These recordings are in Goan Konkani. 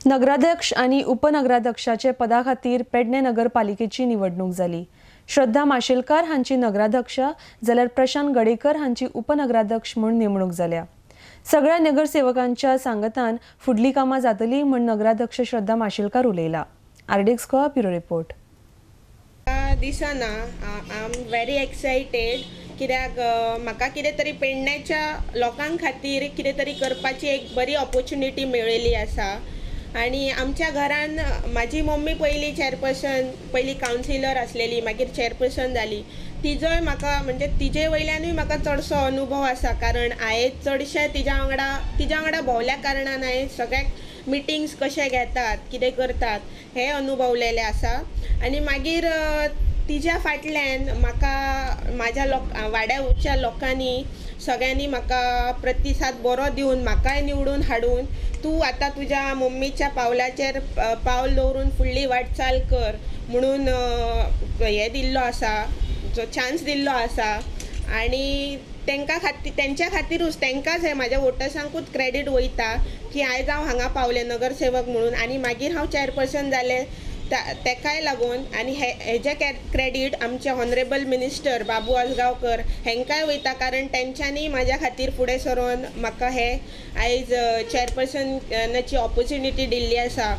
नगराध्यक्ष आणि उपनगराध्यक्षाचे पदा खातीर पेडणे नगरपालिकेची निवडणूक जाली. श्रद्धा माशेलकार हांची नगराध्यक्ष जाल्यार प्रशांत गडेकर हांची उपनगराध्यक्ष म्हूण नेमणूक जाल्या. सगळ्या नगरसेवकांच्या सांगतान फुडली कामां जातली म्हूण नगराध्यक्ष श्रद्धा Mashelkar उलयला. RDX Goa bureau report. दिसना, I am very excited कित्याक म्हाका कितें तरी पेडण्याच्या लोकां खातीर कितें तरी करपाची एक बरी ऑपोर्चुनिटी मेळिल्ली आसा. आनी आमच्या घरान म्हाजी मम्मी पयली चॅरपर्सन, पयली कावन्सिलर आसलेली, मागीर चॅरपर्सन जाली. तिजोय म्हाका म्हणजे तिजे वयल्यानूय म्हाका चडसो अनुभव आसा, कारण हांवें चडशें तिज्या वांगडा भोंवल्या कारणान हांवें सगळ्याक मिटिंग्स कशे घेतात, कितें करतात हें अनुभवलेलें आसा. आनी मागीर तिज्या फाटल्यान म्हाका म्हाज्या वाड्याच्या लोकांनी सगळ्यांनी म्हाका प्रतिसाद बरो दिवन म्हाकाय निवडून हाडून तूं आतां तुज्या मम्मीच्या पावलाचेर पावल दवरून फुडली वाटचाल कर म्हणून हें दिल्लो आसा, जो चान्स दिल्लो आसा. आनी तेंकां खातीर, तेंच्या खातीरूच तेंकांच हें म्हाज्या वोटर्सांकूच क्रेडीट वयता की आयज हांव हांगा पावलें नगरसेवक म्हणून आनी मागीर हांव चॅरपर्सन जालें तेकाय लागून. आनी हेजें क्रेडीट आमचे ऑनरेबल मिनिस्टर बाबू आजगांवकर हेंकांय वयता, कारण तेंच्यांनी म्हाज्या खातीर फुडें सरोन म्हाका हे आयज चॅरपर्सनाची ऑपोर्चुनिटी दिल्ली आसा.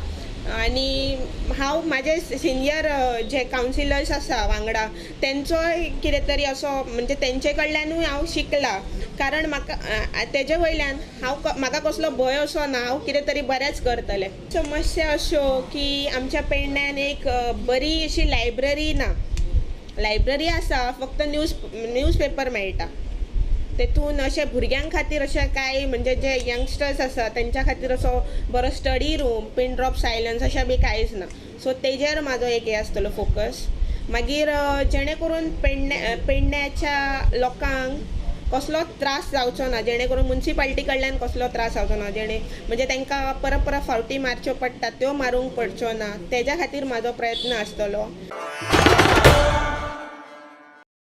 आनी हांव म्हाजे सिनियर जे कावन्सिलर्स आसा वांगडा तेंचोय कितें तरी असो म्हणजे तेंचे कडल्यानूय हांव शिकलां, कारण म्हाका तेजे वयल्यान हांव म्हाका कसलो भंय असो ना, हांव कितें तरी बरेंच करतलें. समस्या अश्यो की आमच्या पेडण्यान एक बरी अशी लायब्ररी ना. लायब्ररी आसा, फक्त न्यूज पेपर मेळटा. तेतून अशें भुरग्यां खातीर अशें कांय म्हणजे जे यंगस्टर्स आसा तेंच्या खातीर असो बरो study room, pin drop silence अशें बी कांयच ना. सो तेजेर म्हाजो एक हें आसतलो फोकस. मागीर जेणे करून पेडण्याच्या लोकांक कसलोच त्रास जावचो ना, जेणे करून मुन्सिपाल्टी कडल्यान कसलो त्रास जावचो ना, जेणे म्हणजे तांकां परत परत फावटी मारच्यो पडटा त्यो मारूंक पडच्यो ना, तेज्या खातीर म्हाजो प्रयत्न आसतलो.